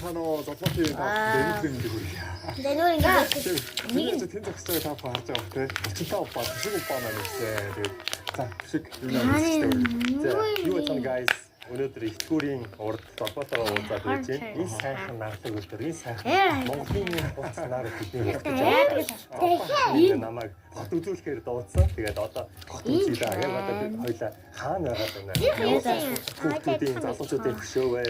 байцгаана уу? Золбоотой та өнөөдөр мэндийг хүргье. За нүүр ингээд Нэг нь тэн зогсож байгаа та бүхэн харж байгаа бох те. 35 упа, Түшиг упа маань ирсэн. Тэгээд за, Түшиг юу нэ? За, юу байна, guys? Өнөөдөр ихтгүүрийн урд золбоотойгоо уулзаад байж байна. Энэ сайхан нарлаг өдөр, энэ сайхан Монголын хуц нар бидний хүртэж байгаа. Энэ намайг хот үзүүлэхээр дуудсан. Тэгээд одоо хот үзье да. Яг одоо бид хоёлаа хаана байгаа байна? Хүүхдүүдийн, залуучуудын хөшөө вэ?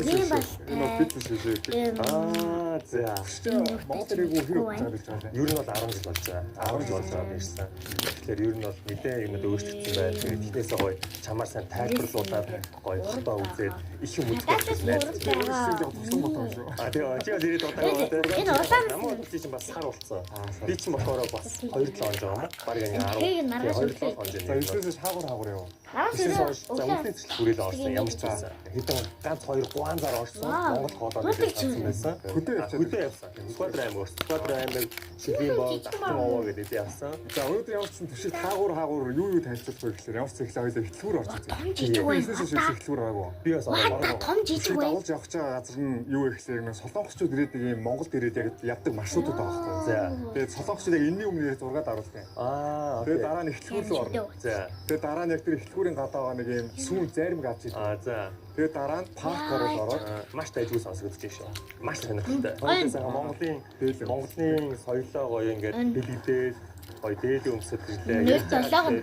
Энэ бол бизнес шүү дээ. Аа, за. Түшиг Монгол ирээгүй хэр удаа гэж байгаа юм. Ер нь бол 10 жил болж байгаа. 10 жил болж байгаа ирсэн. Тэгэхээр ер нь бол нэлээд юмуд өөрчлөгдсөн байна. Тэгээд эхнээсээ гоё чамаар сайн тайлбарлуулад гоё хотоо үзээд их юм үзэх гэж найдаж байна. Өөрсдөө жоо туслан бодсон шүү. А, тэгээ чи бол ирээд удаа тий. Энэ улаан Намайг чи чинь бас сар болцсон. Би чинь болохоор бас 2-7 хоног байгаа юм. Бараг ингэ 10. Тэрийг маргааш 2-7 хоног. За, 9-өөс хаагур хаагур яв. Есээс хойш, за, үлдээ зэжил хүрээлэн орсон ямар ч байсан. Хэдэн ганц 2 3 зар орсон. Монгол хоолоор нэлээд авсан байсан. Хөдөө явчихсан. Хөдөө явсан. Сүхбаатар аймаг орсон. Сүхбаатар аймаг Шилийн боо, Давтан овоо гэдэг явсан. За, өнөөдөр ямар ч сан Түшиг хаагур хаагур юу юу танилцуулах вэ гэхээр ямар ч зэхлээ хоёлаа ихтлгүүр орж үзье. Том жижиг бай. 9-өөс хойш ихтлгүүр байгаагүй. Би бас ороо. Том жижиг Түшиг бай. дагуулж явах гэж байгаа газар нь юу вэ гэхээр нэг солонгосчууд ирээд нэг юм Монголд ирээд яг яддаг маршрутууд байгаа байхгүй. За. Тэгээд солонгосчууд яг энэний өмнө ирээд зургаад харуулсан. Аа, Тэгээд окей. дараа нь ихтлгүүр рүү орно. За. Тэгээд дараа нь яг тэр ихтлгүүрийн гадаа байгаа нэг юм сүүн зайрмаг авч ирдэг. Аа, за. Тэгээд дараа нь парк ороод ороод Аа, маш дайггүй сонсогдож байна шүү. Маш сонирхолтой. Хоёулаа Монголын Дээлэн. Монголын соёлоо гоё ингээд дэлгэдэл гоё дээлэн өмсөд ирлээ. Нэр долоог нь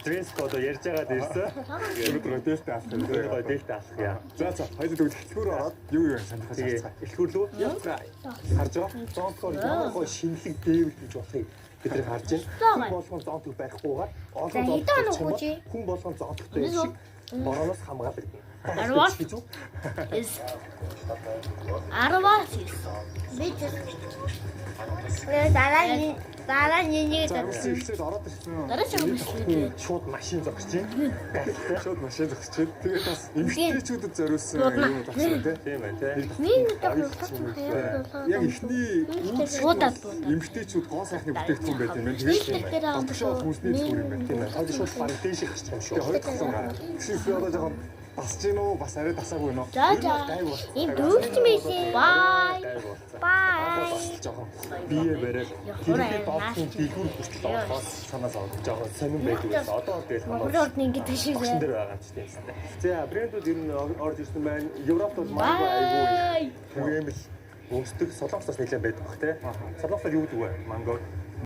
Dress code ярьж байгаад ирсэн. өнөөдөр дээлтэй алах юм. Тэгээд гоё дээлтэй алах яа. За, хоёулаа тэгвэл ихтлгүүр ороод юу юу сонирхож Тэгээ харцгаая. элхүүр лүү явцгаа. Харж байгаа. Зонтгоор ямар гоё шинэлэг дээвэл гэж болохыг бид нар харж байна. Хүн болгон зонтог барихгүйгээр олон За, зонтог хэдэн хоног барих юм бол хүү чи? хүн болгон зонтогтой юм шиг борооноос хамгаалагдана. Арваас. гэж үү? Is 10-аас 9. Би дараа нь дараа нь энийг За, үгүй эхлээд ороод ирсэн. Дараа чиг өмсөлтэй. Шууд машин зогсож байна. Гайхалтай. Шууд машин зогсчиход тэгээд бас эмэгтэйчүүдэд зориулсан юм багсан тий. Тийм байна тий. Нэг нэг хурдан Яг эхний Буудаад буудаад. эмэгтэйчүүд гоо сайхны бүтээгдэхүүн байт юм байна. Тэгээд дээр байгаа дотгошоо хүмүүсний дэлгүүр юм байна. Тийм байна. Хоёр шууд баг дээшээ гарчих юм шүү. Тэгээ хоёр талсан гараа. Тэгсэн би одоо жоохон дасж гин үү? Бас арай дасаагүй нөө. За, за. Ийм дүүрч мэйсэн. Бай. Гайг болсон. Бай. Бас жоохон бие бариад тэрхээ доодын дэлгүүр хүртэл орохоос Санаа зовд. жоохон сонирн байдаг байсан. Одоо тэгэл Монгол хамаа урд нь ингэж тийш огшин дээр байгаа юм чи тийм. За, брэндүүд ер нь орж ирсэн байна. Европт бол манго айгүй Бай. түгээмэл өмсдөг. Солонгосоос нэлээд байдаг бах те. Солонгосоор юу гэдэг вэ? Манго.